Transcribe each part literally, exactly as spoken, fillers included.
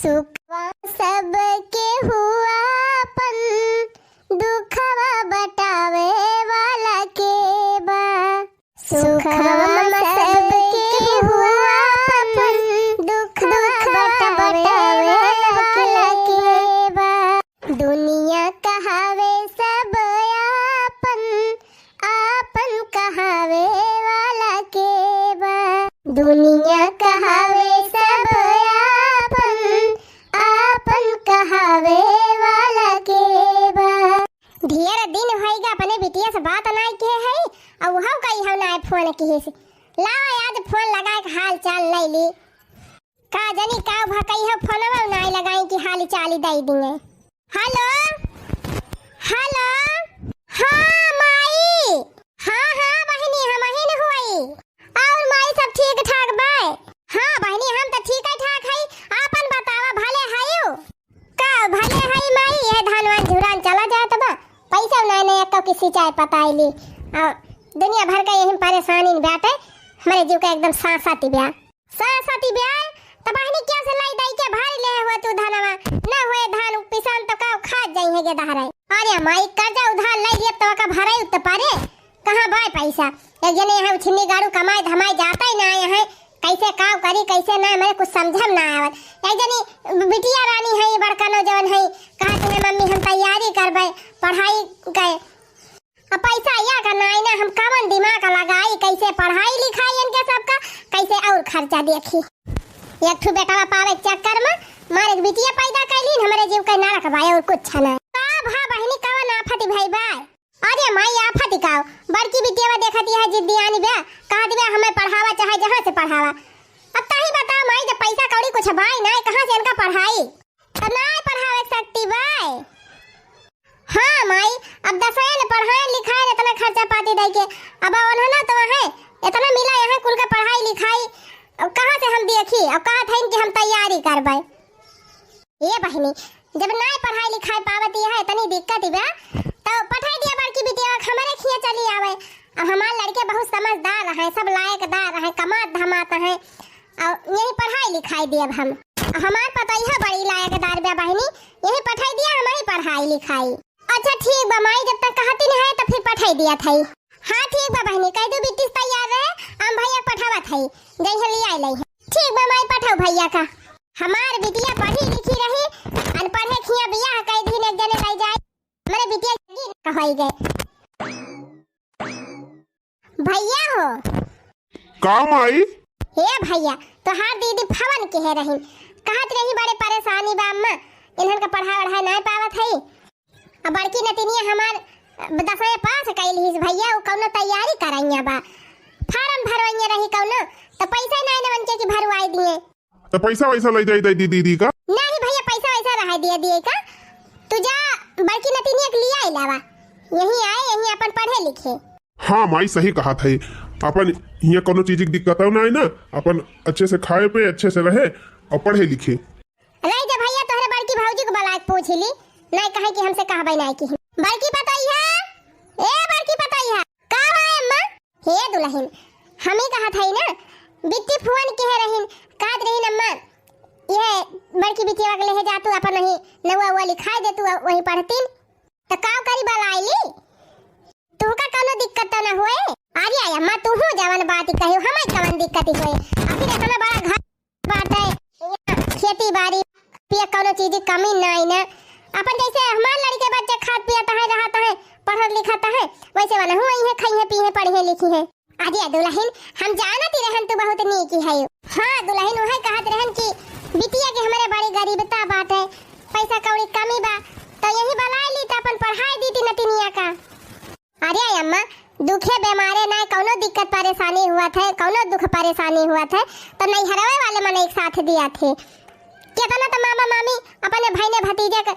सुखवा सबके हुआ आपन, दुखवा बटावे वाला के बा। सुखवा सबके हुआ आपन, दुखवा बटावे वाला के बा। दुनिया कहावे सब आपन, आपन कहावे वाला के बा। दुनिया कहावे सब आपन, आपन कहावे वाला के बा। ढेर दिन होइगा अपने बिटिया से बात नाई किहे है, अउ उहउ कई हम नाई फोन किहिस। लाओ आज फोन लगाए के हाल चाल लइ ली। का जनी का भकई हो, फोनवा नाई लगाई कि हाली चाली दई दिए। हेलो, हेलो। हाँ माई, हाँ हाँ बहिनी, हमहिन हुई। और माई सब ठीक ठाक बाय? हाँ बहिनी, हम त ठीक है ठाक है। आपन बतावा, भले हयू? का भले है माई, ये धान वान झुरान चला जात बा, पैसा नाई नाई एक्को की सिंचाई पताई ली। आ दुनिया भर का यही परेशानी में बाटे, हमरे जीव का एकदम सासत ब्या। सासत ब्या, त बहिनी क्या से लाई दाई के भारी ले हुआ तू धनवा, न हुए धान पिसान तो का खा जाई है गे दहराई। अरे माई, कर्जा उधार लाई दिया तो का भराई उत्ते पारे, कहाँ बाय पैसा? एक जने यहाँ उछिन्नी गाड़ू कमाए धमाए जाता ही ना आए हैं, कैसे काव करी कैसे ना, मने कुछ समझम ना आवत। एक जनी बिटिया रानी है, बड़का नौजवान है, कहत है मम्मी हम तैयारी करबे पढ़ाई के। अब पैसा या का नाई ना, हम कवन दिमाग लगाई, कैसे पढ़ाई लिखाई इनके सबका, कैसे और खर्चा देखी। एक ठो बेटवा पावे के चक्कर में मारे के बिटिया पैदा कैलीन, हमरे जीव के नरक बा और कुछ ना। का भा बहिनी, कवन आफत भई बा? अरे माई, आफत काव, बड़की बिटिया देखत यह जिद्दियानी बा, कहत बा हमें पढ़ावा चाहे जहाँ से पढ़ावा। अब तही बताओ माई, जब पैसा कौड़ी कुछ बाई ना, कहाँ से इनका पढ़ाई? तब ना पढ़ावे के शक्ति बाय। हाँ माई, अब दसवें ले पढ़ाए लिखाए इतना खर्चा पाती दई के, अब उन्होंने तो है इतना मिला यहाँ कुल के पढ़ाई लिखाई, अब कहाँ से हम देखी? अब कहा था इनकी हम तैयारी करबे। ए बहिनी, जब नाय पढ़ाई लिखाई पावत यह इतनी दिक्कत बा, तो पठाई दिया बड़की बिटिया के हमरे खिया चली आवे। अब हमार लड़के बहुत समझदार हैं, सब लायकदार हैं, कमात धमात हैं, और यही पढ़ाई लिखाई दियब हम। हमार पतोहिया बड़ी लायकदार बा बहिनी, यही पठाई दिया हमारी पढ़ाई लिखाई। अच्छा ठीक बा माई, जब तक कहती नहीं है तो फिर पठाई दिया था। हाँ ठीक बा बहिनी, कह दू बिट्टी तैयार रहे, हम भैया पठावत है, जइहे ले आई लई है। ठीक बा माई, पठाओ भैया का। हमार बिटिया पढ़ी लिखी रही, अनपढ़े खिया बियाह कई दिन एक जने रह जाए, हमरे बिटिया की न होई गए। भैया हो। का माई? हे भैया, तोहार दीदी फोन किहे रहिन, कहत रही बड़े परेशानी बा अम्मा, इन्हन का पढ़ाई वढ़ाई नाय पावत हई। अब बड़की नतिनिया हमार दसवें पास कैल हिस भैया, उ कौनो तैयारी करैया बा, फार्म भरवैया रही कौनो, तो पैसा नाय न उनके कि भरवाई दिए। तो पैसा वैसा ले जाई दे दी दीदी का? नहीं भैया, पैसा वैसा रहा दिया दिए का, तू जा बड़की नतिनिया के लिया लावा, यहीं आए, यहीं अपन पढ़े लिखे। हाँ माई, सही कहत है, अपन हियाँ कौनो चीज की दिक्कत ना है ना, अपन अच्छे से खाए पे, अच्छे से रहे और पढ़े लिखे। रह जा भैया, तोहरे बड़की भौजी को बुला के पूछ ली, नहीं कहे कि हमसे कहबे नहीं की। बड़की पतोहिया, ए बड़की पतोहिया, का बा अम्मा? हे दुलहिन, हम ही कहत हई ना, बिट्टी फोन किहे रहिन, कहत रहिन अम्मा, ये बड़की बिटिया के लेहे जा तू, अपन वही नौवा उवा लिखाई दे तू, वही पढ़तीन। तो का करी, बुलाई ली? तुहका कौनो दिक्कत तो न होए? अरे अम्मा, तुहू जवन बात कही, हमें कवन दिक्कत होए? आखिर इतना बड़ा घर बाटे, खेती बारी, पिए कौनो चीज की कमी नाई ना। अपन जैसे हमार लड़के बच्चे खात पियत हैं, रहत हैं, पढ़त लिखत हैं, वैसे वनहू आई है, खाई है, पी है, पढ़ी है, लिखी है। अरे दुलहिन, हम जानत ही रहन तू बहुत नीक ही है। हाँ दुलहिन, वही कहत रहन कि बिटिया के हमारे बड़ी गरीबता बाटे, पैसा कौड़ी कमी बा, तो यही बुलाई ली तो अपन पढ़ाई दी थी नतिनिया का। अरे अम्मा, दुखे बेमारे ना कौनो दिक्कत परेशानी हुआ थे, कौनो दुख परेशानी हुआ थे, तो नैहरवे वाले मन एक साथ दिया थे। कितना तो मामा मामी अपने भाई ने भतीजे के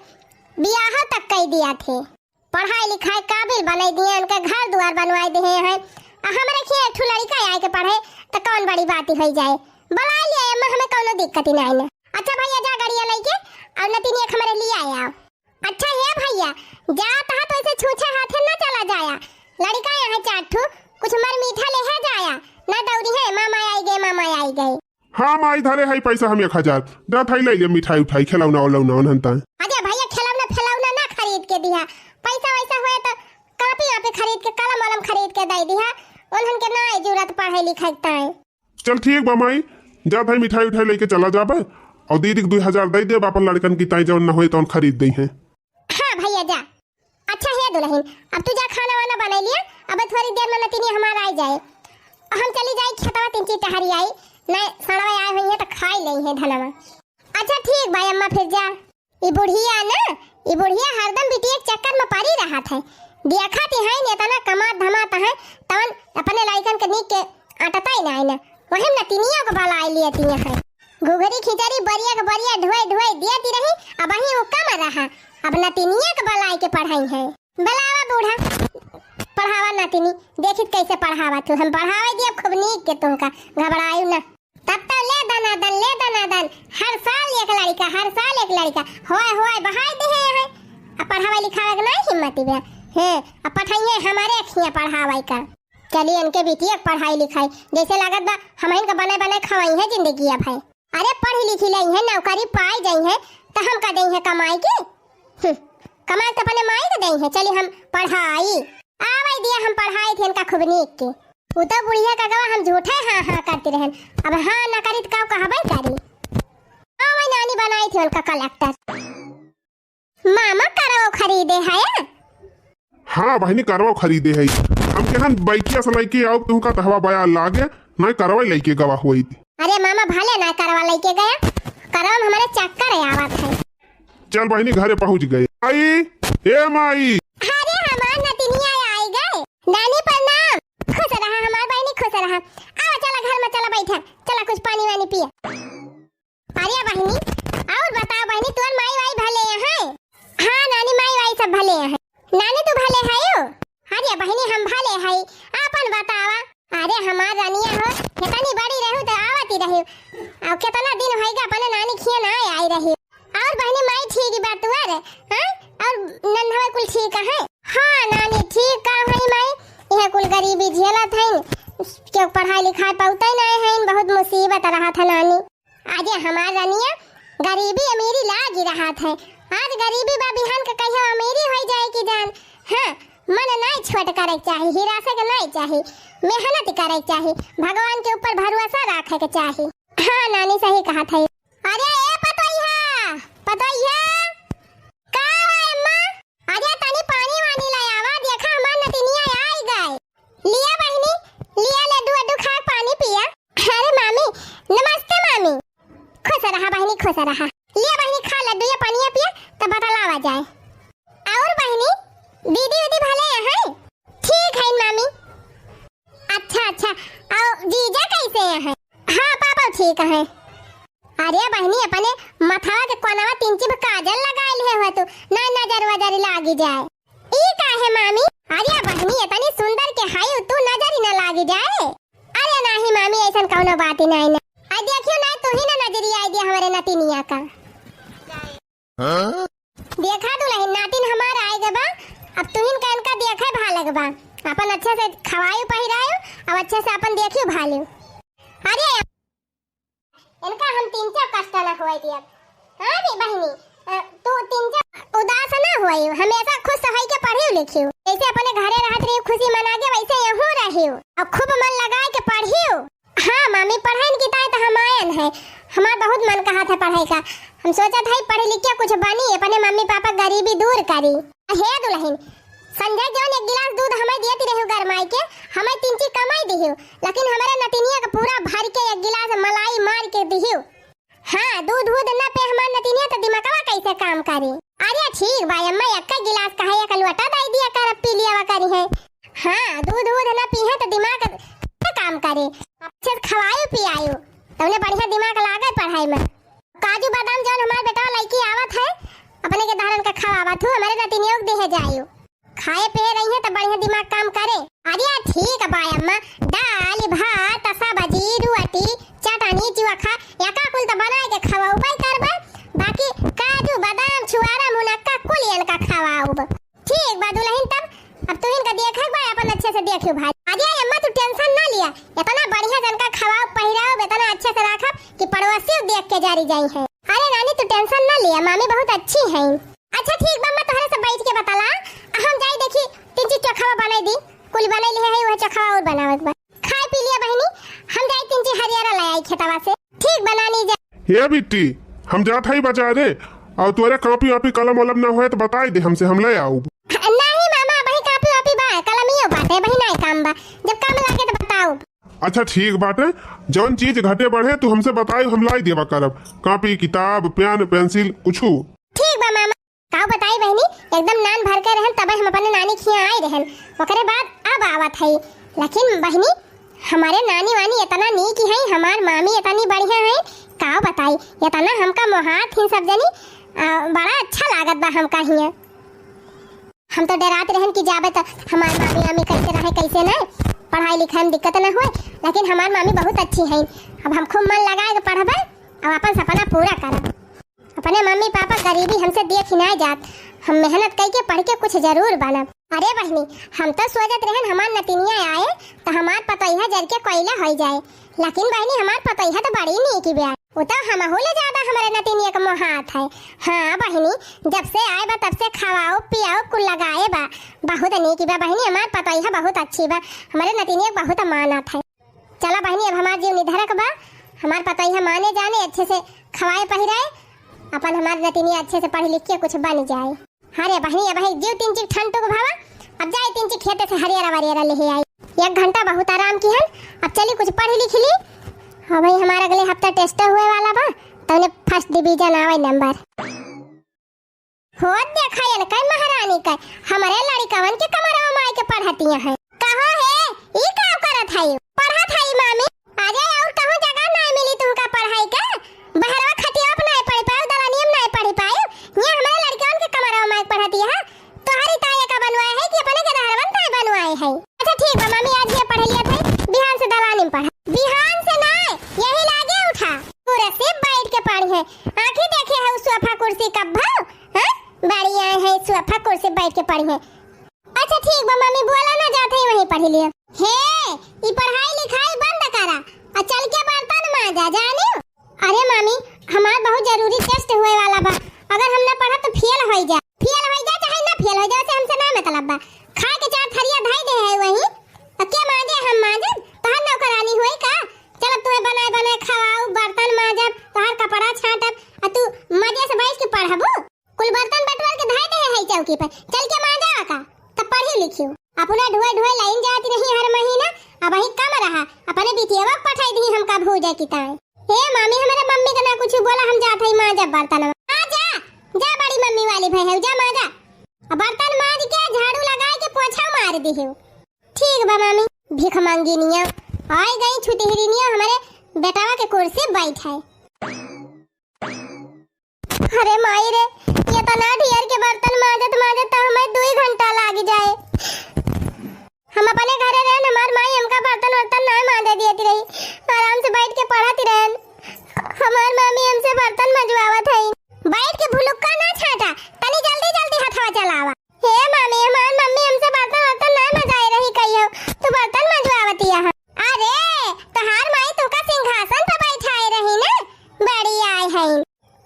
बियाह तक कई दिया थे। पढ़ाई लिखाई काबिल बनाई दिए, उनके घर दुआर बनवाई दिए हैं। आ हमरे खिया एक ठो लड़का आए के पढ़े, तो कौन बड़ी बात ही हो जाए। बुला लिया अम्मा, हमें कौनो दिक्कत ही नहीं ना। अच्छा भैया, जा गाड़िया लेके और नतिनिया के हमारे लिए आया। अच्छा हे भैया, जात हा तो ऐसे छूछे हाथे ना चला जाया। लड़का यहाँ चार ठो कुछ मर मीठा लेहे जाया, ना दौड़ी है, मामा आई गए, मामा आई गए। हाँ माई, धरे है पैसा हम एक हजार, जात है ले लिया मिठाई उठाई, खिलौना उलौना उन्हन ताई। अरे भैया, खिलौना फिलौना ना खरीद के दिहा, पैसा वैसा होए तो कापी वापी खरीद के, कलम वलम खरीद के दे दिहा, उन्हन के ना जरूरत पढ़े लिखे के ताई। चल ठीक बा माई, जात है मिठाई उठाई लेके चला जाबे, और दीदी के दुई हजार दे देब अपन लड़कन की ताई, जौन ना होए तौन खरीद दे हैं। हाँ भैया जा। अच्छा हे दुलहिन, अब तू जा खाना वाना बनाई लिया, अब थोड़ी देर में नतिनी हमार आई जाए, हम चली जाई खेतवा, तीन चीज टहरी आई, नहीं सड़वा आए हुई है तो खाई ले है धनवा। अच्छा ठीक बा अम्मा, फिर जा। ई बुढ़िया ना, ई बुढ़िया हरदम बिटिया के चक्कर में पड़ी रहत है। देखत ही है न, इतना कमात धमात है, तवन अपने लइकन के नीक के अटता ही नहीं ना। वही में नतिनिया को बलाई लियती है। घुघरी खिचड़ी बरिया के बरिया ढोए ढोए दियती रही, अब वही वो कम रहा, अब नतिनिया के बलाई के पढ़ाई है। बुलावा बूढ़ा, पढ़ावा नतिनी, देखित कैसे पढ़ावा तू, हम पढ़ावे दिया खूब नीक के तुमका, घबरायु ना। तब तो ले दनादन, ले दनादन, हर साल एक लड़का, हर साल एक लड़का, होए होए बहाई दे हैं। अब पढ़ावे लिखावे के नहीं हिम्मत बा। हैं, अब पठाइए हमारे अखियाँ पढ़ावे का। चलिए इनके बिटिया के पढ़ाई लिखाई, जैसे लागत बा हमहिन का बने बने खवाई है जिंदगी अब है। अरे पढ़ी लिखी लई है, नौकरी पाई जाई है, तो हम का दई है कमाई के? हम्म, कमाई तो अपने माई के दई है। चलिए हम पढ़ाई, आवे दिया हम पढ़ाई थे इनका खूब नीक के। उ तो बुढ़िया का गवा हम झूठे हाँ हाँ करती रहन, अब हाँ ना करी तो का कहबे करी। आवे नानी बनाई थी उनका कलेक्टर। मामा करवो खरीदे है? हाँ बहिनी, करवो खरीदे है। हम केहन बैकिया से लइके आओ तुमका तहवा बया लागे, नहीं करवो लइके गवा हुई थी। अरे मामा भले ना करवा लइके गया, करवा में हमारे चक्कर है आवत है। चल बहिनी, घरे पहुँच गए। आई, ए माई। अरे हमार नतिनिया आई गए। नानी प्रणाम। खुश रहा हमार बहिनी, खुश रहा। आवा चला घर में चला बैठा, चला कुछ पानी वानी पिया। अरे बहिनी, और बताओ बहिनी, तोर माई वाई भले हैं? हाँ नानी, माई वाई सब भले हैं। नानी तू भले है? अरे बहिनी हम भले है, आपन बतावा। अरे हमार रानिया हो, कितनी बड़ी रहू तो आवती रही, और कितना दिन होइगा अपने नानी खिया ना आई रही। और बहिनी माई ठीक बा तुअर, हाँ? और नन्हवा कुल ठीक है? हाँ नानी ठीक का है माई, यह कुल गरीबी झेलत है, क्यों पढ़ाई लिखाई पाउते नहीं है, बहुत मुसीबत रहत है नानी। अरे हमार रानिया, गरीबी अमीरी लागी रहत है। आज गरीबी बा, बिहान के कहियो अमीरी होई जाए की जान। हाँ, मन नाई छोट करे के चाही, हिरासे के नाई चाही, मेहनत करे के चाही, भगवान के ऊपर भरोसा रखे के चाही। हाँ नानी, सही कहत है। अरे ए पतोहिया, पतोहिया, का है अम्मा? अरे तनी पानी वानी ले आवा, देखा हमार नतिनिया आई गए। लिया बहिनी, लिया लड्डू वड्डू खा, पानी पिया। अरे मामी, नमस्ते मामी। खुश रहा बहिनी, खुश रहा। लिया बहिनी खा लड्डू या पानिया पिया, तब बतलावा जाए। और बहिनी, दीदी उदी भले हैं? ठीक है मामी। अच्छा अच्छा, और जीजा कैसे हैं? हाँ पापा ठीक है। अरे बहिनी, अपने मथवा के कोनवा तीन चिप काजल लगा लिए हो तू, ना नजर वजर लागी जाए। ई काहे मामी? अरे बहिनी, इतनी सुंदर के हाई तू नजर ही ना लागी जाए। अरे नाही मामी, ऐसन कौनो बात ही नहीं ना। आ देखियो ना, तू ही ना नजरिया आई दिया हमारे नतिनिया का। हाँ? देखा दुलहिन, नातिन हमार आए गबा, अब तुहिन का इनका देखे भालक बा। अपन अच्छे से खवायु पहिरायु, अब अच्छे से अपन देखियो भालू। अरे इनका हम तीन चार कष्ट ना हुए दिया। हाँ रे बहिनी, अ, तू तीन चार उदास ना हुए, हमेशा खुश होई के पढ़ियो लिखियो। जैसे अपने घरे रहत रहियो खुशी मना के, वैसे यहूँ रहियो और खूब मन लगा के पढ़ियो। हाँ मामी, पढ़ाइन की ताई तो हम आयन है, हमार बहुत मन कहा था पढ़ाई का। हम सोचा था पढ़ लिख के कुछ बनी, अपने मम्मी पापा गरीबी दूर करी। हे दुलहिन, संझा जौन एक गिलास दूध हमें दियत रहियो गरमाई के, हमें तीन ची कमाई दिहियो, लेकिन हमारे नतिनिया के पूरा भर के एक गिलास मलाई मार के दिहियो। हाँ, दूध वूध ना पे हमार नतिनिया तो दिमागवा कैसे काम करी? अरे ठीक बा अम्मा, एक गिलास कहे एक लोटा दे दिया कर, पी लिया करी है। हाँ, दूध वूध ना पीहे तो दिमाग तो काम करे। अच्छे से खवायु पियायु, तौने बढ़िया दिमाग लागे पढ़ाई में। काजू बादाम जौन हमार बेटवा लइकी आवत है, अपने के धारन का खवावत हूँ, हमारे नतिनियों के देहे जायु। खाए पिए रही है तो बढ़िया दिमाग काम करे। अरे ठीक बा अम्मा, दाल भात सब्जी रोटी चटनी चोखा एका कुल तो बनाए के खवाउबे करबे, बाकी काजू बादाम छुआरा मुनक्का कुल इनका खवाउब। ठीक बा दुलहिन, तब अब तुहिन का देखे बा, अपन अच्छे से देखियो भाई। अरे अम्मा तू tension ना लिया, इतना बढ़िया जनका खवाउब पहिराउब, इतना अच्छे से राखब, ते मामी बहुत अच्छी हैं। अच्छा ठीक बा, अम्मा तोहरे से बैठ के बताला, हम जाई देखी तीन चीज चोखावा बनाई दी, कुल बनाई लिहे है, वह चोखावा और बनावे के बा। खाए पी लिया बहिनी, हम जाई तीन चीज हरियरा ले आई खेतवा से। ठीक बा नानी जा। ए बिट्टी, हम जात हई बाजारे, और तोरे कॉपी वॉपी कलम वलम ना होए तो बताई दे हमसे, हम ले आउब। नहीं मामा, अबही कॉपी वॉपी बा, कलमियो बाटे, अबही नाई काम बा, जब काम लागे तो बताउब। अच्छा ठीक बाटे, जौन चीज घटे बढ़े तू हमसे बताई, हम लाई देबा करब, कॉपी किताब पेन पेंसिल कुछू। ठीक बा मामा। का बताई बहिनी, एकदम नान भर के रहन तबे हम अपने नानी खिया आई रहन, ओकरे बाद अब आवत हई। लेकिन बहिनी, हमारे नानी वानी इतना नीक हई, हमार मामी इतनी बढ़िया हई, का बताई, इतना हमका मोहात ही सब जनी, आ, बड़ा अच्छा लागत बा हमका हिया। हम तो डरात रहन कि जाबे तो हमार मामी वामी कैसे रहे कैसे नहीं, पढ़ाई लिखाई में दिक्कत न होए, लेकिन हमार मामी बहुत अच्छी हई। अब हम खूब मन लगा के पढ़बे और अपन सपना पूरा करब। अपने मम्मी पापा गरीबी हमसे देख ही ना जात, हम मेहनत कई के पढ़ के कुछ जरूर बनब। अरे बहिनी, हम तो सोचत रहन हमार नतिनिया आए तो हमार पतोहिया जर के कोयला हो जाए, लेकिन बहिनी हमार पतोहिया तो बड़ी नीक बा, वो तो हमहू ले ज्यादा हमारे नतिनिया के मोहात है। हाँ बहिनी, जब से आए बा तब से खवाओ पियाओ कुल लगाए बा, बहुत नीक बा बहिनी, हमार पतोहिया बहुत अच्छी बा, हमारे नतिनिया के बहुत मानत है। चला बहिनी, अब हमार जीव निधरक बा, हमार पतोहिया माने जाने, अच्छे से खवाए पहिराए, अपन हमार नतिनिया अच्छे से पढ़ लिख के कुछ बन जाए। अरे बहिनी, अब है जीव तीन चिक ठंडुक भावा, अब जाए तीन चिक खेते से हरियरा वरियरा लेहे आई। एक घंटा बहुत आराम किहन, अब चली कुछ पढ़ लिख ली। हाँ भाई, हमारा अगले हफ्ता टेस्ट हुए वाला बा, तौने फर्स्ट डिवीजन आवे नंबर। हो देखा इनके महारानी के, हमरे लड़िकवन के कमरवा माई के पढ़तिया है। कहो हे, ई का करत है? पढ़त है मामी। अरे और कहूँ जगह नहीं मिली तुमका पढ़ाई के? बहरवा खटिया पे नहीं पढ़ पाओ, दलानिया में नहीं पढ़ पाओ। ये हमरे लड़िकवन के कमरवा माई के पढ़तिया है। तोहरी ताई का बनवाए है कि अपने के दहरवन ताई बनवाए है? अच्छा ठीक बा मामी, आज ये पढ़ लिया था, बिहान से दलानी में पढ़ा। बिहान से ना, यही लागे उठा। पूरा से बैठ के पढ़ी है, आँखी देखे है उस सोफा कुर्सी कब भाव, हाँ? बड़ी आए है सोफा कुर्सी बैठ के पढ़ी है। अच्छा ठीक बा मामी, बोला ना जात है वहीं पढ़ लिया। हे, ई पढ़ाई लिखाई बंद करा, आ चल के बर्तन मांजा, जानियो। अरे मामी, हमार बहुत जरूरी टेस्ट हुए वाला बा, अगर हम ना पढ़ब तो फेल होई जा। फेल होई जा चाहे ना फेल होई जा, से हमसे ना मतलब बा। खाए के चार थरिया धई दे है वहीं, तो के मांजे हम मांजे? तोहर नौकरानी होई का? चलब तुहे बनाए बनाए खवाऊ, बर्तन मांजब, तोहर कपड़ा छांटब, आ तू मजे से बैठ के पढ़बू? कुल बर्तन बटोर के धई दे है चौकी पर, चल के मांजा का, तब पढ़ी लिखियो। अपना ढोए ढोए लाइन जाती रही हर महीना, अब वही कम रहा, अपने बिटिया को पठाई दी हमका भूजा की ताई। हे मामी, हमारे मम्मी के ना कुछ बोला, हम जात हई मांजब बर्तन। आ जा, जा बड़ी मम्मी वाली भई है, जा मांजा। अब बर्तन मांज के झाड़ू लगाए के पोछा मार दी है। ठीक बा मामी। भिखमंगिनिया आई गई, छुटहिरिनिया हमारे बेटावा के कुर्सी बैठ है। अरे माई रे, ये तना ढियर के बर्तन मांजत मांजत तो हमें दुई घंटा लाग जाए। हम अपने घरे रहन, हमार माई हमका बर्तन वर्तन ना मांजे दियत रही, आराम से बैठ के पढ़त रहन। हमार मामी हमसे बर्तन मंजवावत है। बैठ के भुलुक्का ना छाटा, तनी जल्दी जल्दी हथवा चलावा। हे मामी, हमार मम्मी हमसे बर्तन वर्तन ना मंजाए रही कहियो, तू बर्तन मंजवावतिया है। अरे, तोहार माई तोका सिंहासन पर बैठाए रही ना, बड़ी आए है।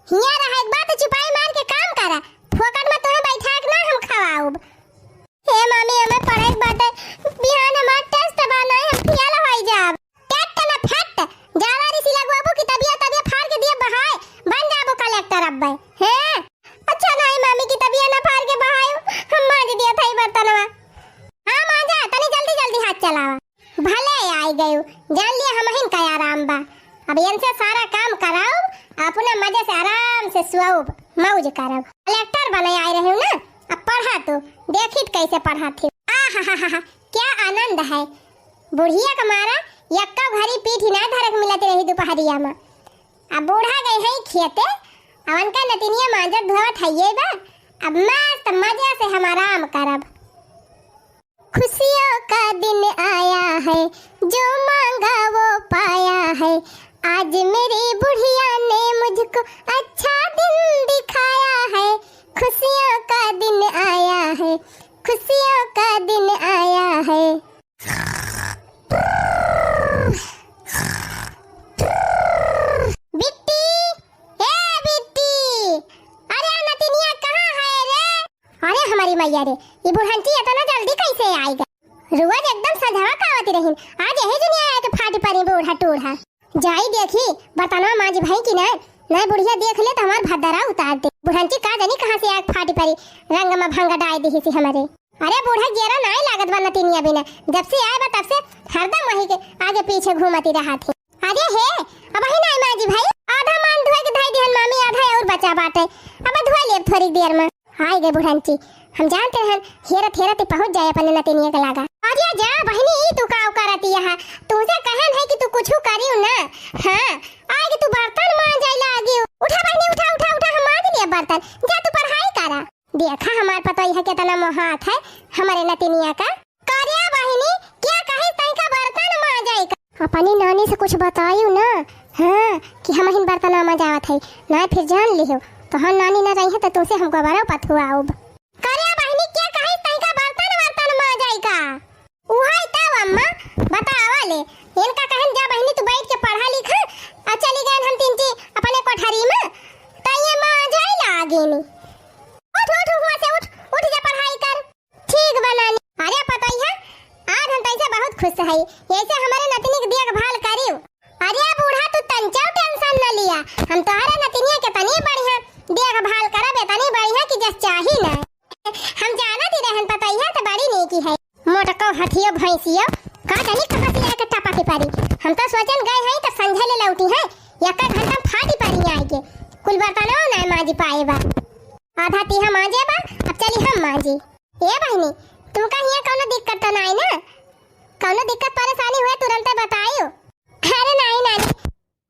हियाँ रहे के बाद चुपाई मार के काम करा, फोकट में तोहे बैठा के ना हम खवाउब। हे मामी, हमें पढ़े के बाटे, बिहान हमार टेस्ट बा, नहीं हम फेल होई जाब। टेट ना फट, जावा रे सिला बाबू की तबियत, तबियत फाड़ के दिया बहाए, बन जाबो कलेक्टर अब्बे। हैं? अच्छा नहीं मामी की तबियत ना फाड़ के बहायो, हम मांज दिया था ई बर्तनवा। हाँ मांजा, तनी जल्दी जल्दी हाथ चलावा। भले आई गयो, जान लिया हमहिन का आराम बा। अब इनसे सारा काम कराउब, अपना मजे से आराम से सुआउब, मौज करब। कलेक्टर बने आए रहे ना, अब पढ़ा तू, देखित कैसे पढ़ा थी। आहाहाहा, क्या आनंद है। बुढ़िया का मारा यक्का घरी पीठी ना धरक मिलत रही दोपहरिया में। अब बूढ़ा गए हैं खेते, अब उनका नतिनिया मांजत धोवत हइये बा। अब मस्त मजे से हम आराम करब। खुशियों का दिन आया है, जो मांगा वो पाया है। आज मेरी बुढ़िया ने मुझको अच्छा दिन दिखाया है। खुशियों का दिन आया है, खुशियों का दिन आया है। बिट्टी, ए बिट्टी, हमारी मैया रे, ई बुढ़ंची इतना जल्दी कैसे आइगा? रोज एकदम संझवा का आवती रहिन, आज यही जुनिया आके फाटी परी बूढ़ा टूढ़ा। जाई देखी, बर्तनवा मांजी भई कि ना, ना बुढ़िया देख ले तो हमार भद्दरा उतार दे। बुढ़ंची का जानी कहाँ से आके फाटी परी, रंग में भंग डाई दिहिसी हमरे। अरे बूढ़ा गेरा नाई लागत बा नतिनिया बिना, जब से आए बा तब से हरदम वही के आगे पीछे घूमती रहत ही। अरे हे, अबही नाई मांजी भई, आधा मान धोए के धई दिहन मामी, आधा और बचा बाटे, अब धोए लेब थोड़ी देर में। आइ गए बुढ़ंची, हम जानते रहन हेरत हेरत ही पहुँच जाए अपने नतिनिया के लागा। अरे जा बहिनी, ई तू काव करत यहा? तुमसे कहन है कि तू कुछ करियो ना। हाँ, आइ के तू बर्तन मांजे लागी। उठा बहिनी, उठा, उठा, उठा, हम मांज लिए बर्तन। जा तू पढ़ाई करा। देखा हमार पतोहिया केतना मोहात है हमरे नतिनिया का। करिया बहिनी, क्या कही तैका बर्तन मांजे का? अपनी नानी से कुछ बतायू ना, हाँ, कि हमहिन बर्तन मांजावत है, ना फिर जान लिहो, तो हम नानी ना रही है तो तुमसे हम गोबरो पथुआउब। करिया बहिनी, क्या कही तैका बर्तन वर्तन मांजे का? उहाई तब अम्मा, बतावा ले, इनका कहन जा बहिनी तू बैठ के पढ़ा लिखा, आ चली गए हम तीन ची अपने कोठरी में, तो ये मांजे लागिनी। उठ, उठ, हुआ से उठ, उठ जा पढ़ाई कर। ठीक बा नानी। अरे पतोहिया, आज हम तैसे बहुत खुश है, ऐसे हमारे नतनी के देखभाल करियो। अरे बूढ़ा, तू तंचो tension न लिया, हम तोहरे नतनिया के तनी बढ़िया देखभाल करब, इतनी बढ़िया कि जस चाही ना। हम जानत ही रहन पतोहिया तो बड़ी नेकी है। मोटको हथियो भैंसियो, का जानी कहाँ से आके टपकी परी। हम तो सोचन गए हैं तो संझे ले लौटी हैं, एक घंटा में फाटी परी आए के। कुल बर्तनों ना मांजी पाए बा। आधा तीहा मांजे बा, अब चली हम मांजी। ए बहिनी, तुमका हियाँ कौनो दिक्कत तो नाई ना? कौनो दिक्कत परेशानी हुए तुरंते बतायो। अरे नाई नानी,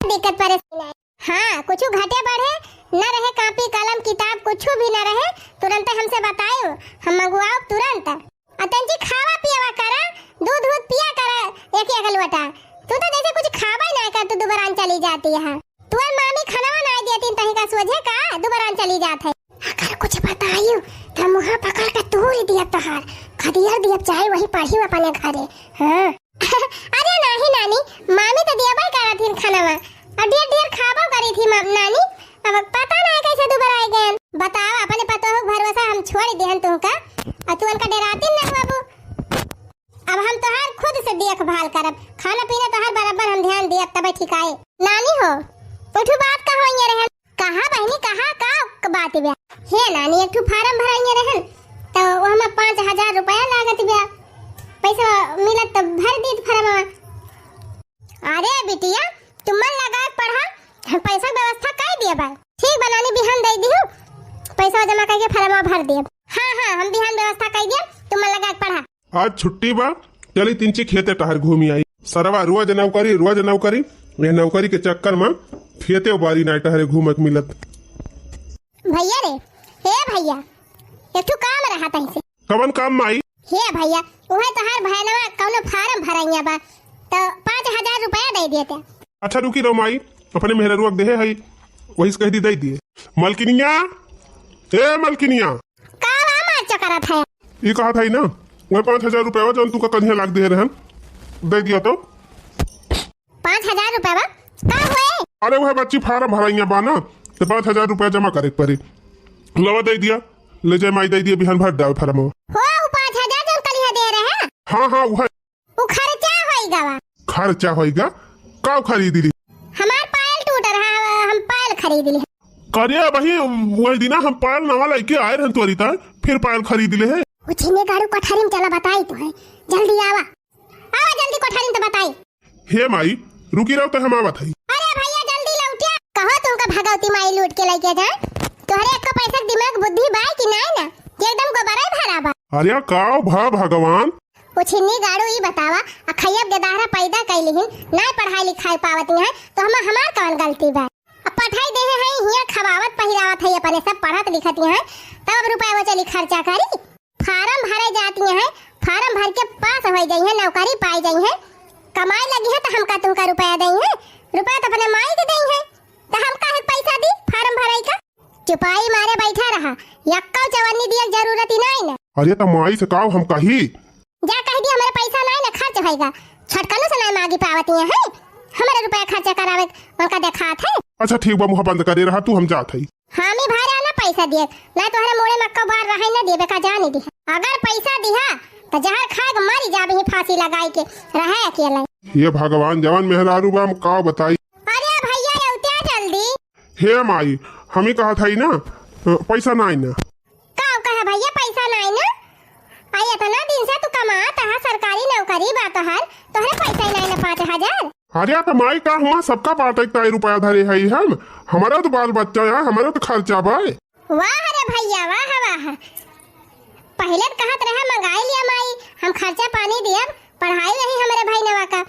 दिक्कत परेशानी नाई। हाँ, कुछ घटे बढ़े न रहे, कापी कलम किताब कुछ भी न रहे, तुरंते हमसे बतायो, हम मंगवाओ तुरंत। आ तंची खावा पियावा करा, दूध दूध पिया करा एक एक लोटा। तू तो जैसे कुछ खावा ही ना कर, तू दुबरान चली जाती है। तुअर मामी खानवा नाई देती तही का सोझे का दुबरान चली जात है। अगर कुछ बतायू तो मुँह पकड़ के तूर दिया तोहार, खदियर दिया चाहे वही पढ़ी अपने घरे। हाँ। अरे नाही नानी, मामी तो दिया करत हिन खानवा, और ढेर ढेर खाबो करी थी मा-, नानी। अब पता ना कैसे दुबराए गए। बताओ, अपने पतोह के भरोसा हम छोड़ दिहन तुमका, और तू उनका डराती ना बाबू। अब हम तोहार खुद से देखभाल करब, खाना पीना तोहार बराबर हम ध्यान दियब, तबे ठिकाए। नानी हो, उठू बात का होइए रहन? कहा बहिनी, कहा का क-, बात बा? हे नानी, एक ठू फार्म भराइए रहन, तो ओहमा पाँच हजार रुपया लागत बा, पैसा मिलत तो भर दीत फार्मवा। अरे बिटिया, तू मन लगा के पढ़ा, हम पैसा के व्यवस्था कर दिए बा। ठीक बा नानी, बिहान दे दिहू, पैसा जमा करके फार्मवा भर दिए। हाँ हाँ, हम बिहान व्यवस्था कर दिए, तू मन लगा के पढ़ा। आज छुट्टी बा, चली तिनची खेते टहर घूमी आई। सरवा रोज नौकरी, रोज नौकरी, ये नौकरी के चक्कर में खेते बारी नाई टहरे घूमे के मिलत। भैया रे, हे भैया, एक ठो काम रहा तैसे। कवन काम माई? हे भैया, उहे तोहार भैनवा कौनो फार्म भरैया बा, तो पाँच हजार रुपया दे देते। अच्छा रुकी रहो माई, अपने मेहररुआ के देहे हई, वही से कह दी दे दिए। मलकिनिया, ए मलकिनिया, का बा मार चकरत है? ई कहत हई ना, वह पाँच हजार रुपया जौन तुका कन्हिया लाग दे रहन, दे दिया तो। पाँच हजार रुपया बा? का हुए? अरे वह बच्ची फार्म भराइया बा ना, तो पाँच हजार रुपया जमा करे के पड़ी। लवा दे दिया, ले जाए माई दे दिया, बिहान भर डाल फार्म। हो, वो पाँच हजार जौन कन्हिया दे रहे हैं? हाँ हाँ, वह। वो खर्चा होइगा बा। खर्चा होइगा? का खरीद ली? हमार पायल टूट रहा, हम पायल खरीद ली। करे बही, वही दिना हम पायल नवा लेके आए रहन तोरी तार, फिर पायल खरीद ले है। वो छिने गाड़ू कोठरी में चला बताई तो है, जल्दी आवा। आवा जल्दी कोठरी में तो बताई। हे माई, रुकी रहो तो हम आवत हई। अरे भैया जल्दी लौटिया, कहो तुमका भगवती माई लूट के लेके जाए। तोहरे एको पैसा के दिमाग बुद्धि बा कि नाई ना, कि एकदम गोबरे भरा बा। अरे का भा भगवान, ओ छिन्नी गाड़ू, ई बतावा, अखैया के गदहरा पैदा कैली ही, नाय पढ़ाई लिखाई पावत ही हैं, तो हम, हमार कौन गलती बा? अब पठाई देहे हैं, हियाँ खवावत पहिरावत है अपने, सब पढ़त लिखत ही हैं, तब अब रुपया वो चली खर्चा करी? फार्म भरे जाती हैं, फार्म भर के पास हो जाई हैं, नौकरी पाई जाई हैं, कमाए लगी हैं, तो हमका तुमका रुपया दई हैं? रुपया तो अपने माई के दई हैं, तो हम काहे पैसा दी फार्म भराई का? चुपाई मारे बैठा रहा, यक्का चवन्नी दिए के जरूरत ही नाई ना। अरे त माई से काव हम कही? जा कह दी, हमरे पैसा नाई ना खर्च होइगा, छोटकनों से नाई मांगी पावत ही हैं, हमरे रुपया खर्चा करावे उनका देखात है। अच्छा ठीक बा, मुँह बंद करे रहा तू, हम जात हई। हामी भरा ना पैसा दिए, ना तोहरे मोड़े में कबार रहे ना देबे का जाने दिहा। अगर पैसा दिहा, त जहर खाए के मरी जाबे ही फांसी लगाई के, रहे अकेले। हे भगवान, जवन मेहरारू बा, हम का बताई। अरे भैया, अउते जल्दी। हे माई, हम ही कहत हई ना, अ, पैसा नाई ना। का कहे भैया, पैसा नाई ना? आई इतना दिन से तू कमात हा, सरकारी नौकरी बा तोहर, तोहरे पैसा ही नाई ना पाँच हजार? अरे त माई, का हुआ सबका बाटे ताई रुपया धरे हई हम? हमारा तो बाल बच्चा है, हमारा तो खर्चा बा। वाह रे भैया, वाह, वाह। पहिले त कहत रहे, "मंगाई लिया माई, हम खर्चा पानी दियब, पढ़ाई रही हमरे भैनवा का।"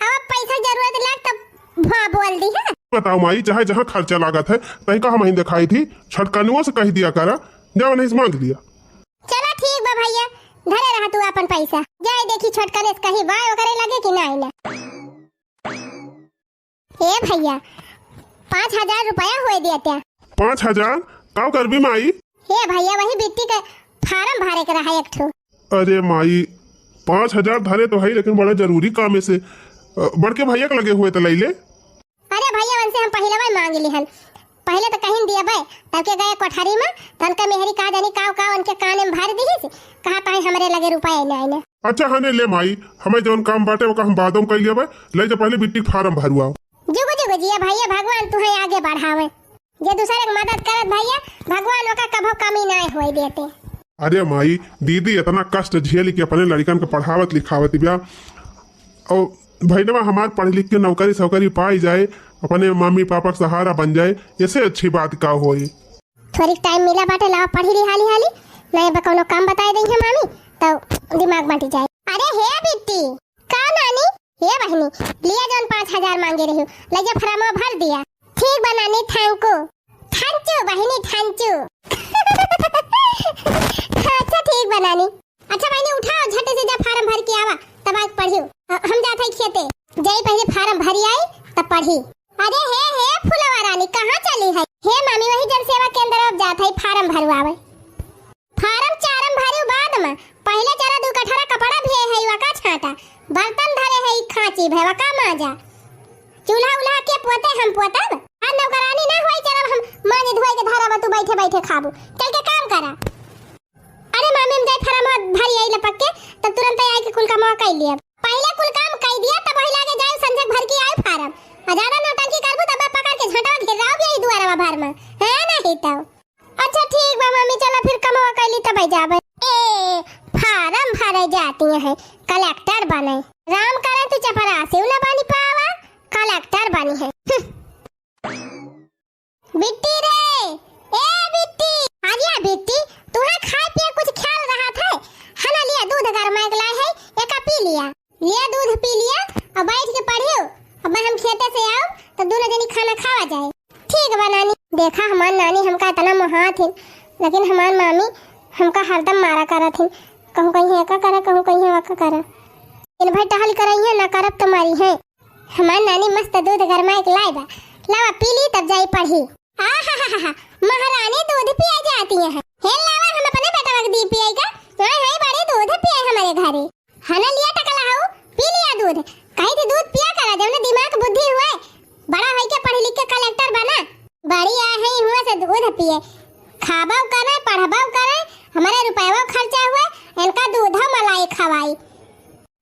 अब पैसा जरूरत लाग तब हाँ बोल दिहा। बताओ माई, चाहे जहाँ खर्चा लागत है, तहीं का हम ही दिखाई थी, छोटकनुओ से कह दिया करा, जाओ नहीं से मांग लिया। चला ठीक बा भैया, धरे रहा तू आपन पैसा। जाए देखी छोटकने से कहीं बा ओकरे लगे कि नाई ना। ए भैया, पाँच हजार रुपया होए दिया त्या। पाँच हजार? का करबी माई? ए भैया, वही बिट्टी के फार्म भरे के रहा एक ठो। अरे माई, पाँच हजार धरे तो है, लेकिन बड़ा जरूरी काम है से। अ, बड़के भैया के लगे हुए तो लैले। अरे भैया, उनसे हम पहिलवा ही मांग लिहन। पहिले त कहीं दियबे, तब के गए कोठरी में, त उनका मेहरी का जानी काव काव उनके काने में भर दिहिस, कहा ताई हमरे लगे रुपया ही नाई ना। अच्छा हने ले माई, हमें जौन काम बाटे ओका हम बादों में कर लियबे, ले जा पहिले बिट्टी के फार्म भरवाओ। जुगु जुगु जिया भैया, भगवान तुहे आगे बढ़ावे। जे दूसरे के मदद करत भैया, भगवान ओका कभो कमी नाई होए देते। अरे माई, दीदी इतना कष्ट झेल के अपने लड़िकन के पढ़ावत लिखावत बिया, और भैनवा हमार पढ़ लिख के नौकरी सौकरी पाई जाए, अपने मम्मी पापा के सहारा बन जाए, ऐसे अच्छी बात का होई? थोड़ी टाइम मिला बाटे, लावा पढ़ी ली हाली हाली, नहीं बा कौनो काम बताए देई है मामी, तो दिमाग बंटी जाए। अरे हे बिट्टी, का नानी? हे बहिनी, लिया जौन पाँच हजार मांगे रही, ले जा फॉर्मवा भर दिया। ठीक बा नानी, thank you। Thank you बहिनी, thank you। अच्छा ठीक बा नानी। अच्छा बहिनी, उठाओ, झट से जा फार्म भर के आवा, तब आके पढ़ियो। अ, हम जात हई खेते, जाई पहिले फार्म भरी आई, तब पढ़ी। अरे हे, हे फुलवा रानी, कहाँ चली है? हे मामी, वही जन सेवा केंद्र अब जात हई फार्म भरवावे। फार्म चारम भरी बाद में पहिले चला दू कठरा कपड़ा भी है, वका छांटा, बर्तन धरे है, खांची भे वका मांजा, चूल्हा उल्हा के पोते हम पोतब, आ नौकरानी ना होई चलब हम मांज धोई के धरब, तू बैठे बैठे खाबू, चल के काम करा। अरे मामी, हम जाई फार्म भरी आई लपक के, तब तुरंत आई के कुल काम कई लिया। पहिले कुल काम कई दिया, तब वही लागे जाए संझक भर के आए फार्म। आ ज्यादा नौटंकी करबू तब पकड़ के झटवा घेराव भी आई दुआरवा भर में, है नहीं तो। अच्छा ठीक बा मामी, चला फिर कमवा कइली तब जाबे। ए, फार्म भरे जाती है, कलेक्टर बने। राम करे तू चपरासी न बनी पावा, कलेक्टर बनी है। हम्म। बिट्टी रे, ए बिट्टी, आ गया बिट्टी, तुहे खाए पिए कुछ ख्याल रहा था, है ना, लिया दूध गरमाए के लाए है, एका पी लिया। लिया दूध पी लिया और बैठ के पढ़ियो। अब हम खेते से आओ तो दोनों जनी खाना खावा जाए। ठीक बा नानी। देखा हमार नानी हमका इतना मोहात हिन, लेकिन हमार मामी हमका हरदम मारा करत हिन। कहूँ कहीं एका करा, कहूँ कहीं ओका करा। दिन भर टहल करइहे ना करब तो मारी है। हमार नानी मस्त दूध गरमाए के लाई बा, लावा पी ली तब जाई पढ़ी। आहाहाहा, महारानी दूध पिए जाती है। हे लावा हम अपने बेटवा के दी पिए का, हाँ है बड़ी दूध पिए हमारे घरे। हना लिया टकला हऊ, पी लिया दूध। कही थी दूध पिया करा, जौन दिमाग बुद्धि हुए, बड़ा होई के पढ़ लिख के कलेक्टर बना। बड़ी आ है हुआ से दूध पिए, खाबो करे, पढ़बो करे, हमारे रुपयवा खर्चा हुए, इनका दूध मलाई खवाई।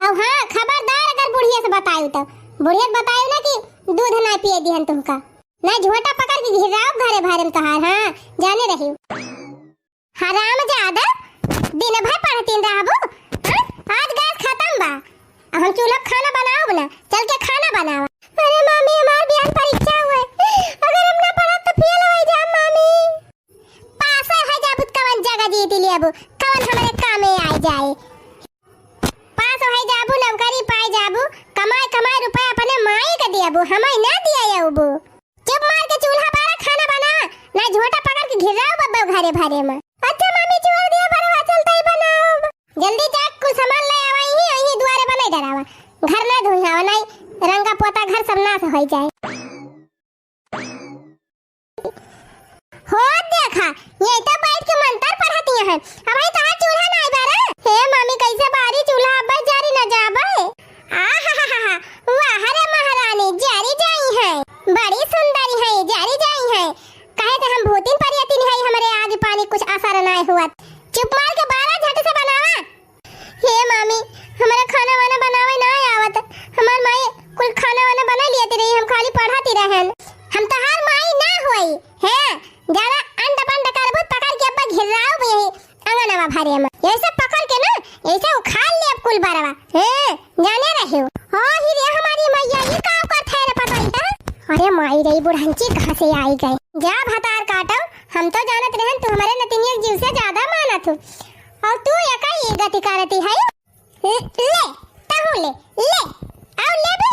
अब हाँ, खबरदार अगर बुढ़िया से बतायू तो, बुढ़िया से बतायू ना कि दूध ना पिए दिहन तुमका, ना झोटा पकड़ के घिराओ घरे भरे में तोहार, हाँ, जाने रही। हराम ज्यादा, दिन भर पढ़तीन रहबू, हाँ? आज गैस खत्म बा, अब हम चूल्हा पे खाना बनाओ ना, चल के खाना बनावा। अरे मामी, हमार बिहान परीक्षा हुए, अगर हम ना पढ़ब तो फेल हो जाब मामी। पास हो जाबू त कवन जगह जीत लेबू, कवन हमरे कामे आ जाए। पास हो जाबू, नौकरी पाए जाबू, कमाए कमाए रुपया अपने माई के दियाबू, हमें ना दिया अबू। चुप मार के चूल्हा बारा, खाना बना, ना झोटा पकड़ के घिराओ बब्बो घरे भरे में। अच्छा मामी, छोड़ दिया भरवा, चलता ही बनाओ। जल्दी जा, कुल सामान ले आवा, यही, यही दुआरे बने डरावा। घर ना धोई आवा, नहीं रंगा पोता घर सब नाश हो जाए। हो देखा, ये तो बैठ के मंत्र पढ़ती हैं। अब भाई तोहार चूल्हा ना आई बारा। हे मामी, कैसे बारी चूल्हा अब जारी न जाबे। आहाहाहा, वाह रे महारानी, जारी जाई है, बड़ी सुंदरी है, जारी जाई है। कहे थे हम भूतिन परियतिन है हमरे मार के बारा झट से बनावा। हे मामी, हमरा खाना वाना बनावे ना आवत। हमार माई कुल खाना वाना बना लियत रही, हम खाली पढ़त ही रहन। हम तहार माई ना होई, हैं? ज्यादा अंड बंड करबू, पकड़ के अब्बा घिराउब यही अंगनवा भरे में। ऐसे पकड़ के ना, ऐसे उखाड़ लेब कुल बरवा। हैं? जाने रहे हो। हाँ ही रे हमारी मैया, ये का करत है रे पतोहिया? अरे माई रे, बुढ़ंची कहाँ से आई गए? जा भतार काटो, हम तो जानत रहन तू हमारे नतिनिया के जीव से ज्यादा मानत हो। और तू एका ये गति करती है? ले, ले, तहू ले, ले, आओ ले भी।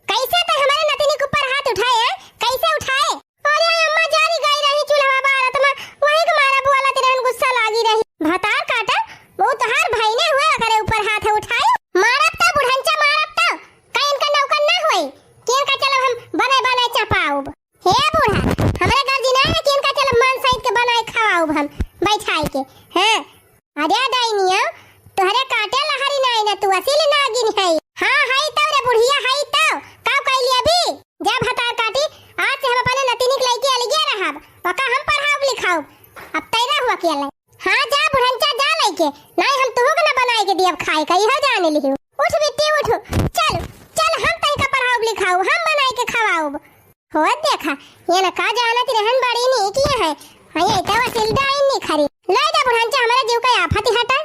कैसे तो हमारे नतिनी के ऊपर हाथ उठाए हैं? कैसे उठाए? अरे अम्मा, जारी गई रही चूल्हा बारत में, वही के मारा बोलत रहन, गुस्सा लागी रही। भतार काटा, वो तोहार भाई ने हुए ओकरे ऊपर हाथ उठाए। मारब तो बुढ़ंचा, मारब तो, का इनका नौकर ना होई कि इनका चलब हम बनाए बनाए चपाउब। हे बूढ़ा, हमरे गर्जी ना है कि इनका चलब मन सहित के बनाए खवाउब हम बैठाई के। हैं? अरे डाइनिया, तोहरे काटे लहरी नाई ना, तू असील नागिन है। हाँ, है तो रे बुढ़िया, है तो। का कइली अभी? जा भतार काटी, आज से हम अपने नतिनी के लइके अलगे रहब। ओका हम पढ़ाउब लिखाउब। अब तैरा हुआ के अलग। हाँ, जा बुढ़ंचा, जा लइके। नाई हम तुहू के ना बनाए के दियब खाए का, इहो जाने लिहियो। उठ बिट्टी, उठ। चल, चल, हम तनिका पढ़ाउब लिखाउब, हम बनाए के खवाउब। हो देखा, ये ना का जानत रहन बड़ी नीक ये है। हाँ, ये तो वसील डाइन नी खरी। ले जा बुढ़ंचा, हमारे जीव का आफत ही हटा।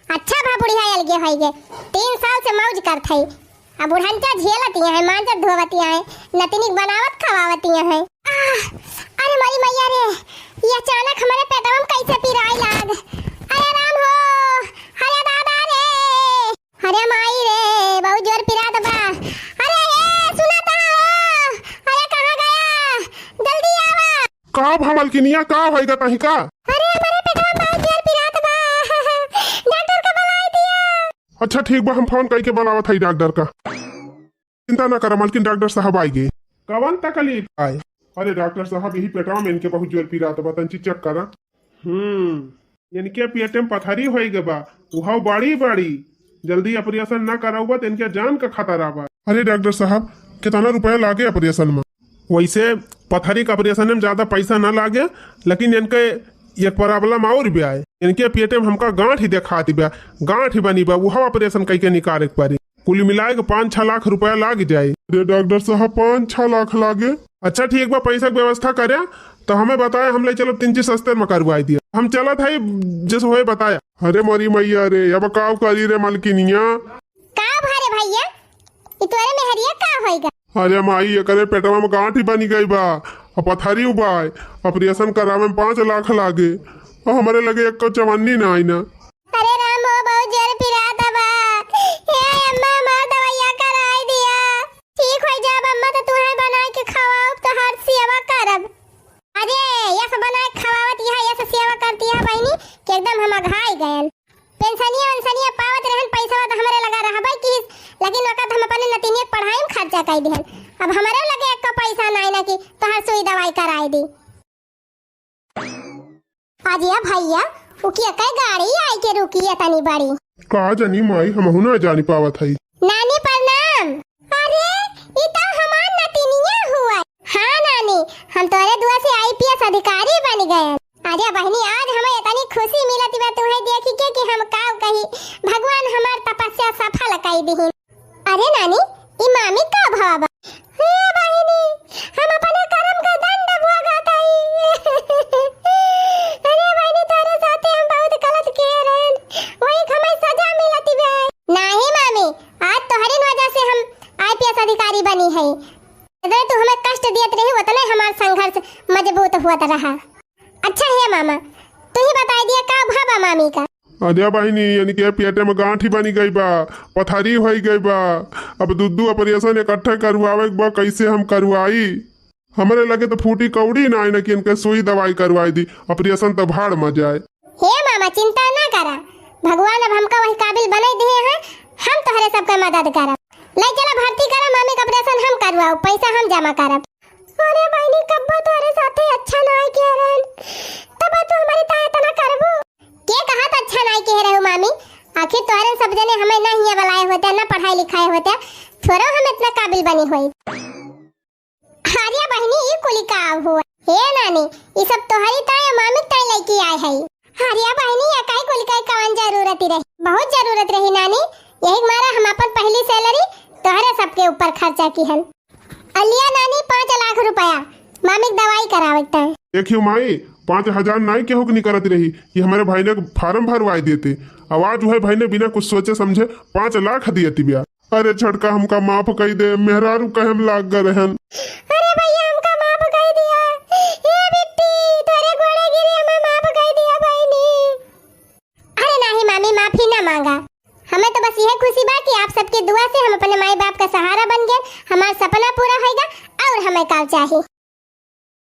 अच्छा भा बुढ़िया अलगे होई गे, तीन साल से मौज करत है। अब बुढ़ंचा झेलत ये है, मांजत धोवत ये है, नतिनिक बनावत खवावत ये है। आह, अरे मारी मैया रे, ये अचानक हमारे पेटवा में कैसे पिराए लाग। अरे राम हो, अरे दादा रे। अरे माई रे, बहुत जोर पिरात बा। अरे ए, सुना ता हो? अरे कहाँ गया? जल्दी आवा। का भा मलकिनिया, का होइगा तहीं का? अरे हमारे पेटवा में बहुत जोर पिरात बा। डॉक्टर का बुलाई दिया। अच्छा ठीक बा, हम फोन कइके बुलावत हई डॉक्टर का। चिंता ना करा मलकिन, डॉक्टर साहब आइगे। कवन तकलीफ आए? अरे डॉक्टर साहब, यही पेटवा में इनके बहुत जोर पिरात बा, तंची चेक करा। हम्म, इनके पेट में पथरी होई गए बा, उहाव बड़ी बड़ी। जल्दी ऑपरेशन ना कराउबा तो इनके जान का खतरा बा। अरे डॉक्टर साहब, कितना रुपया लागे ऑपरेशन में? वैसे पथरी के ऑपरेशन में ज्यादा पैसा ना लागे, लेकिन इनके एक प्रॉब्लम और भी आए। इनके पेट में हमका गांठ ही देखात बा, गांठ ही बनी बा, उहाव ऑपरेशन कइके निकाले के पड़ी। कुल मिलाए के पाँच छह लाख रुपया लाग जाए। अरे डॉक्टर साहब, पाँच छह लाख लागे? अच्छा ठीक बा, पैसा के व्यवस्था करे तो हमें बताए, हम ले चलब तिनची सस्ते में करवाई दिया। हम चलत है जैसे होए बताया। अरे मोरी मैया रे, अब का करी रे मलकिनिया? का भा रे भैया, ई तोरे मेहरिया का होइगा? अरे माई, एकरे पेटवा में गांठ ही बनी गई बा, अब पथरी उबाए, ऑपरेशन करावे में पाँच लाख लागे, और हमारे लगे एक चवन्नी ना आई ना। अरे राम हो, बहुत जोर पिरात बा। हे अम्मा, हमार दवाइया कराई दिया। ठीक होई जाब अम्मा, तो तुहे बनाए के खवाउब, तोहार सेवा करब। अरे, यस बनाए के खवावत यहाँ, यस सेवा करती है बहिनी, कि एकदम हम अघाई गयन। पेंशनिया वेंशनिया पावत रहन, पैसा तो हमरे लगा रहबे की, लेकिन वक्त हम अपने नतिनिया के पढ़ाई में खर्चा कर दिहन। अब हमरे लगे एक पैसा नाई ना कि तोहार सुई दवाई कराई दी। अरे भैया, उकिया कै गाड़ी आई के रुकी है तनी बड़ी। का जानी माई, हमहू ना जानी पावत हई। नानी प्रणाम। अरे, ई तो हमार नतिनिया हुआ। हाँ नानी, हम तोरे दुआ से आईपीएस अधिकारी बन गए। अरे बहिनी, आज हमें इतनी खुशी मिलत बा तुम्हें देख के कि हम का कही, भगवान हमार तपस्या सफल कई दिहिन। अरे नानी, ई मामी का भवा बा? हे बहिनी, हम अपने करम का दंड भोगत हई। अरे बहिनी, तोरे साथे हम बहुत गलत किए रहन, वही हमें सजा मिलत बा। नाही मामी, आज तोहरी वजह से हम आईपीएस अधिकारी बनी है। जितने तू हमें कष्ट दियत रही, उतने हमार संघर्ष मजबूत होत रहा। अच्छा हे मामा, तू ही बताई दिया का भवा बा मामी का? अरे बहिनी, इनके पेटे में गांठी बनी गई बा, पथरी होई गई बा। अब दू दू ऑपरेशन इकट्ठे करवावे के बा, कैसे हम करवाई? हमरे लगे तो फूटी कौड़ी ना आई ना कि इनके सुई दवाई करवाई दी, ऑपरेशन तो भाड़ में जाए। हे मामा, चिंता ना करा, भगवान अब हमका वही काबिल बनाई दिए हैं, हम तोहरे सबके मदद करब। ले चला भर्ती करा, मामी का ऑपरेशन हम करवाओ, पैसा हम जमा करब। अरे बहिनी, कब्बो तोहरे साथे अच्छा नाय किहे रहन, तब तू हमारी ताय इतना करबू? के कहा त अच्छा नाय किहे रहो मामी? आखिर तोहरे सब जने हमें ना हिया बलाए होते, ना पढ़ाई लिखाए होते, थोड़ो हम इतना काबिल बनी होई। अरे बहिनी, ई कुली का हुआ? हे नानी, ई सब तोहरी तोहरे सबके ऊपर खर्चा किहन। अलिया नानी, पाँच लाख रुपया मामी के दवाई करावे के ताई। देखियो माई, पाँच हजार नाई केहू के निकलत रही, ये हमरे भाई ने फार्म भरवाई देते। आवाज वह भाई ने बिना कुछ सोचे समझे पाँच लाख दिए तिबिया। अरे छोटका, हमका माफ कई दे, मेहरारू कहे हम लाग गए रहन। अरे भैया, हमका माफ कई दिया। ए बिट्टी, तोरे गोड़े गिरी, हमें माफ कई दिया बहिनी। अरे नाही मामी, माफी ना मांगा। हमें तो बस यह खुशी बा कि आप सबके दुआ से हम अपने माई बाप का सहारा बन गए, हमार सपना पूरा होइगा और हमें का चाही।